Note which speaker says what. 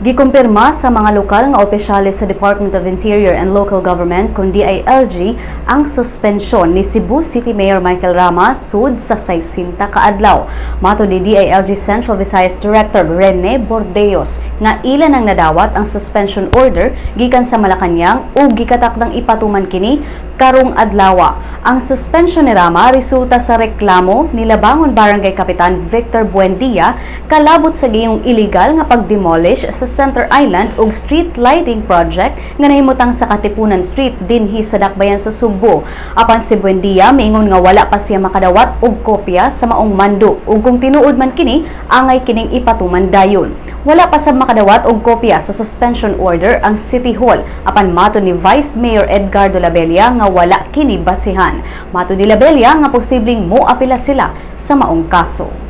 Speaker 1: Gikumpirma sa mga lokal nga opisyales sa Department of Interior and Local Government kon DILG ang suspensyon ni Cebu City Mayor Michael Rama sud sa 60 ka adlaw. Matod ni DILG Central Visayas Director Rene Bordeos nga ila nang nadawat ang suspension order gikan sa Malacañang ug gikatakdang ipatuman kini karong adlawa. Ang suspension ni Rama resulta sa reklamo ni Labangon Barangay Kapitan Victor Buendia kalabot sa giyong illegal nga pagdemolish sa Center Island ug street lighting project nga nahimutang sa Katipunan Street dinhi sa Dakbayan sa Sugbo. Apan si Buendia miingon nga wala pa siya makadawat og kopya sa maong mando ug kung tinuod man kini, angay kining ipatuman dayon. Wala pa sab makadawat og kopya sa suspension order ang City Hall, apan matod ni Vice Mayor Edgardo Labella nga wala kini basihan. Matod ni Labella nga posibleng moapela sila sa maong kaso.